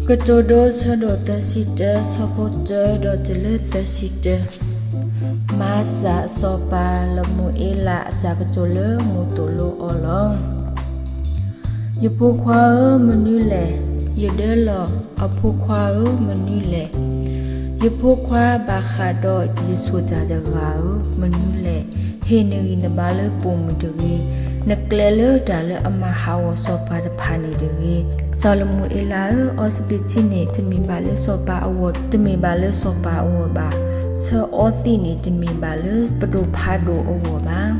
ကတိၤဒိ ဆၢဒိၣ်သၢဆံတၢ ဆၢဖိတၢဒီးတုၤလၢသၢဆံတၢ. မၤစၢၤစီၤပၤလမူၤအ့လးအတၢ်ကတိၤလၢမူသိၣ်လိအီၤလီၤ. ယဖိခွါဧၢ, မနုၤလဲၣ်. ယဒၢလီၤ. အဖိခွါဧၢ, မနုၤလဲၣ်. ယဖိခွါဘၣ်ဃးဒီးယဆိၣ်တၢ်တဂၤဧၢ, မနုၤလဲၣ်. ဟ့ၣ်နဂံၢ်နဘါလၢပိာ်မုၣ်တဂ့ၤ, နကျဲလၢတၢ်လၢအမၤဟးဂီၤစီၤပၤတဖၣ်န့ၣ်တဂ့ၤ. စီၤလမူၤအ့လးဧၢ, အီစပံးထံန့ၣ် တမ့ၢ်ဘၣ်လၢစီၤပၤအဂီၢ်, တမ့ၢ်ဘၣ်လၢစီၤပၤအဂီၢ်ဘၣ်. ဆၢအီသံးန့ၣ် တမ့ၢ်ဘၣ်လၢပဒိၣ်ဖးဒိၣ်အဂီၢ်ဘၣ်.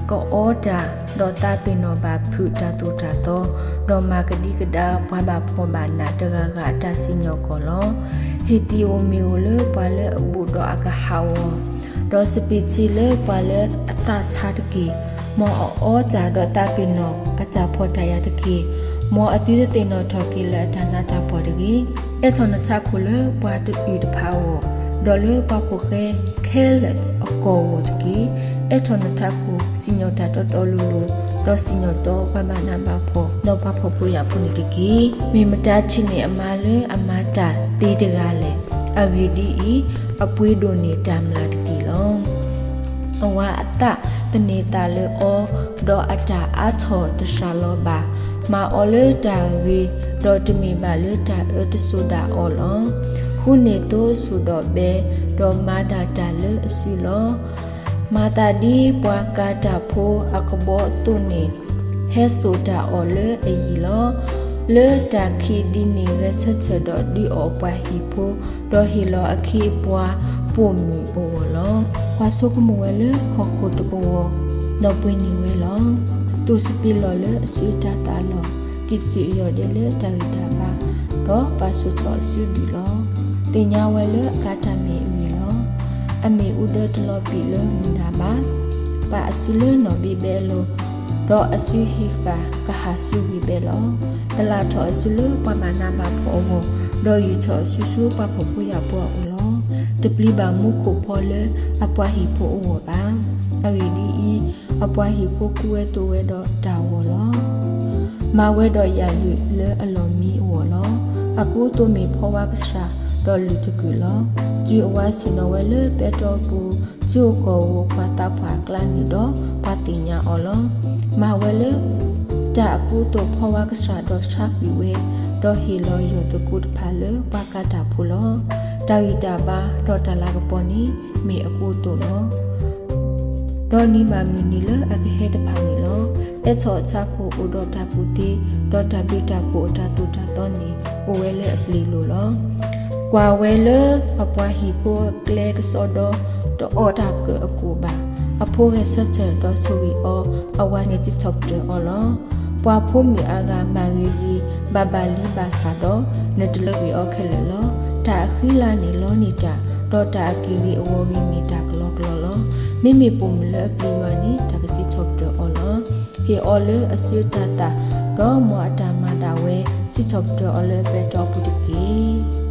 ကအီတၢ်, ဒီးသးပ့ၤနီၣ်ဘၣ်ဖုးတၢ်သိၣ်တၢ်သီ, ဒီးမၤကဒံကဒါပှၤဘၣ်ဖှီၣ်ဘၣ်နးတဂၤဂၤအတၢ်စံၣ်ညီၣ်ကွီၢ်လီၤ. ဟ့ၣ်သံးဧိၤမ့ၢ်ဧိၤလၢပှၤလၢအဘူးဒီးအကဟးဂီၤ, ဒီးစပံးထံလၢပှၤလၢအသးဆါတက့ၢ်. မ်အအီတၢ်ဒီးသးပ့ၤနီၣ်အတၢ်ဖှီၣ်တၢ်ယာ်တက့ၢ်. မ်အသုတသ့ၣ်နီၣ်ထီၣ်က့ၤလၢအတၢ်နးတၢ်ဖှီၣ်တဂ့ၤ. အဲၣ်ထီၣ်နထးခိၣ်လၢပှၤတအုၣ်တဖၣ်အဂီၢ်, ဒီးလၢပှၤဖိၣ်ဃဲခဲလၢာ်အကီၢ်အဂီၢ်တက့ၢ်. အဲၣ်ထီၣ်နထးခိၣ်စံၣ်ညီၣ်တၢ်တီတီလိၤလိၤ, ဒီးစံၣ်ညီၣ်တီပှၤဘၣ်နးဘၣ်ဖှီၣ်, ဒီးပှၤဖှီၣ်ဖိယာ်ဖိန့ၣ်တက့ၢ်. မ့ၢ်မတၤထံၣ်န့ၢ်အမါလၢအမၤတၢ်သ့တဂၤလဲၣ်. အဂ့ၢ်ဒ်အံၤ, အပှ့ၤဒိၣ်န့ၢ်တၢ်မျၢ်တက့ၢ်လီၤ. အဝၤအသးသန့ၤသးလၢအီ, ဒီးအတၢ်အါထီၣ်တစှၤလီၤဘၣ်. မၤအီၤလၢတၢ်ဂ့ၤ, ဒီးတမ့ၢ်ဘၣ်လၢတၢ်အၢတစိၤဒၣ်အီၤလီၤ. ဃုန့ၢ်သိအစိၣ်ဒီးဘဲ, ဒီးမၤဒၣ်တၢ်လၢအစုလီၤ. မၤသးဒ်ပှၤကၤတၢ်ဖိအကဘီအသိးန့ၣ်, ဟဲစိာ်တၢ်အီၣ်လၢအယံၤလီၤ. လၢတၢ်ခံးဒ်န့ၣ်ဂဲၤဆၢထၢၣ်ဒီးဒုးအီၣ်ပှၤဟံၣ်ဖိ, ဒီးဟ့ၣ်လီၤအခ့အပှၤပိာ်မုၣ်အဂီၢ်လီၤ. ပှၤဆိကမိၣ်ဝဲလၢဟီၣ်ခိၣ်တအိၣ်ဂီၢ်, ဒီးပှ့ၤန့ၢ်ဝဲလီၤ. သူၣ်စပံးလီၢ်လၢအစုအတၤသၣ်အလီၢ်, ကံၣ်တံာ်အယီၢ်ဒဲလၢတၢ်ဂံၢ်တၢ်ဘါ, ဒီးပာ်ဆိၣ်ထီၣ်အစုဒုၣ်လီၤ. သ့ၣ်ညါဝဲလၢအကၤတၢ်မ့ၢ်အဂ့ၤလီၤ. အမ့ၣ်အူဒၢတလီၤပံာ်လၢမုၢ်နၤဘၣ်. ပာ်အစုလၢနီၣ်ဘံဘဲအလိၤ, ဒီးအစုဟံးဃာ်ကဟၣ်ဆူဂံၢ်ဘဲလီၤ. သလၣ်ထီၣ်အစုလၢပှၤဘၣ်နးဘၣ်ဖှီၣ်အဂီၢ်, ဒီးယူာ်ထီၣ်အစုဆူပှၤဖှီၣ်ဖိယာ်ဖိအအိၣ်လီၤ. တပျံၤဘၣ်မူခိၣ်ဖီလၢအပှၤဟံၣ်ဖိအဂီၢ်ဘၣ်. အဂ့ၢ်ဒ်အံၤ, အပှၤဟံၣ်ဖိကူဝဲသိးဝဲဒီးတၢ်ဂီၤလီၤ. မၤဝဲဒီးယၣ်လုးလၢအလီၢ်မံအဂီၢ်လီၤ. အကူအသိးမ့ၢ်ဖီဝါကဆှၣ်, ဒီးလုၢ်တကုာ်လီၤ. တုၤအဝၤဆ့ၣ်နီၤဝဲလၢပဲတြီပူၤ, ထံဧိၤကီၢ်ဧိၤပှၤသးပှၢ်အကျါန့ၣ်ဒီး, ပှၤသ့ၣ်ညါအီၤလီၤ. မၤဝဲလၢတၢ်အကူအသိးဖီဝါကဆှၣ်ဒီးဆါကွံာ်ဝဲ, ဒီးဟ့ၣ်လီၤယီၢ်သကိးတဖၣ်လၢပှၤကၤတၢ်ဖိလီၤ. တၢ်ဂံၢ်တၢ်ဘါဒီးတၢ်လၤကပီၤန့ၣ် မ့ၢ်အကူအသိးလီၤ. ဒီးနံၤဘၣ်မုၢ်နံၤလၢအကဟဲတဖၣ်န့ၣ်လီၤ. အဲၣ်ထီၣ်အထးခိၣ်အိၣ်ဒီးတၢ်ကူၣ်သ့, ဒီးတၢ်ဘျုးတၢ်ဖှိၣ်အတၢ်သိၣ်တၢ်သီန့ၣ် အိၣ်ဝဲလၢအပျ့ၤလိၤလီၤ. ကွၢ်ဝဲလၢအပှၤဟံၣ်ဖိအကျဲကစီဒီ, တအီၣ်တၢ်ကၢၣ်အကိၣ်ဘၣ်. အဖိဂဲၤဆၢထၢၣ်ဒီးဆိၣ်ဂ့ၤအီၤ, အဝၤန့ၣ်စံးထီၣ်ပတြၢၤအီၤလီၤ. ပှၤဖိမုၣ်အဂၤမၤဂ့ၤဂ့ၤ, ဘၣ်ဘၣ်လံဘၣ်ဆၣ်ဒီး, နတလၢကွံာ်အီၤခဲလၢာ်လီၤ. တၢ်အဃံလၤန့ၣ်လီန့ၢ်တၢ်, ဒီးတၢ်အက့ၢ်ဂ့ၤအဂီၤဂ့ၤမ့ၢ်တၢ်ကလီကလီလီၤ. မ့မ့ၢ်ပိာ်မုၣ်လၢအပျံၤယွၤန့ၣ် တၢ်ကစံးထီၣ်ပတြၢၤအီၤလီၤ. ဟ့ၣ်အီၤလၢအစုအတၤသၣ်, ဒီးမ်အတၢ်မၤဒၣ်ဝဲ, စံးထီၣ်ပတြၢၤအီၤလၢအပဲတြီပူၤတက့ၢ်.